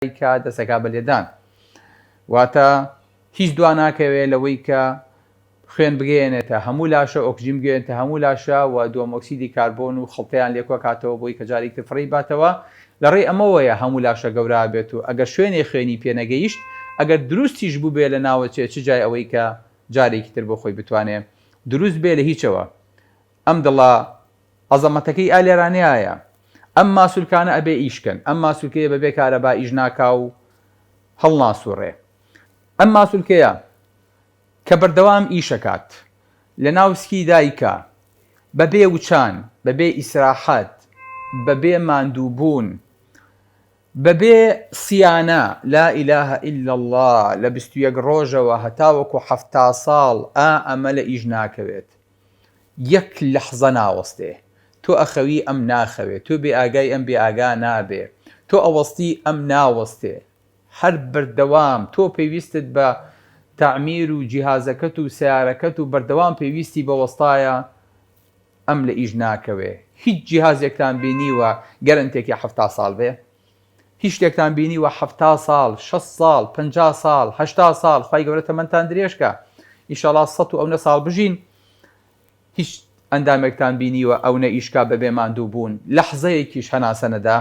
دایکە دەسەکا بە لێدان واتە هیچ دوا ناکەوێ لەوەی کە خوێن بگەیەنێتە هەموو لاشە ئۆکسجین بگەیەنێتە هەموو لاشە و دووەم ئۆکسیدی کاربۆن و خڵتەیان لێ کۆکاتەوە بۆی کە جارێکی تر فڕێی باتەوە لە ڕێی ئەمەوەیە هەموو لاشە گەورە بێت و ئەگەر شوێنێ خوێنی پێ نەگەیشت ئەگەر دروستیش بووبێ لە ناوەچێ چ جای ئەوەی کە جارێکی تر بۆ خۆی بتوانێ دروست بێ لە هیچەوە ئەم دڵە عەزەمەتەکەی ئا لێرانەیایە ئەم ماسولکانە ئەبێ ئیش کەن ئەم ماسولکەیە بەبێ کارەبا ئیش ناکا و هەڵناسوڕێ ئەم ماسولکەیە کە بەردەوام ئیشەکات لە ناو سکی دایکا بەبێ وچان بەبێ ئیسراحەت بەبێ ماندوو بوون بەبێ سیانە لا الە الا اللە لە 21 ڕۆژەوە هەتاوەکو 70 ساڵ ئا ئەمە لە ئیش ناکەوێت یەک لەحزە ناوەستێ. تۆ ئەخەوی ئەم ناخەوێ، تۆ بێ ئاگای ئەم بێ ئاگا نابێ، تۆ ئەوەستی ئەم ناوەستێ. هەر بەردەوام تۆ پێویستت بە تەعمیر و جیهازەکەت و سەیارەکەت و بەردەوام پێویستی بە وەستایە ئەم لە ئیش ناکەوێ. هیچ جیهازێکتان بینیوە گەرەنتێکی 70 ساڵ بێ؟ هیچ شتێکتان بینیوە 70 ساڵ، 60 ساڵ، 50 ساڵ، 80 ساڵ، خوای گەورە تەمەنتان درێژ کا ئیشەڵا سەت و ئەونە ساڵ بژین. هیچ ئەندامێکتان بینیوە ئەونە ئیش کا بەبێ ماندوو بوون لەحزەیەکیش هەناسە نەدا؟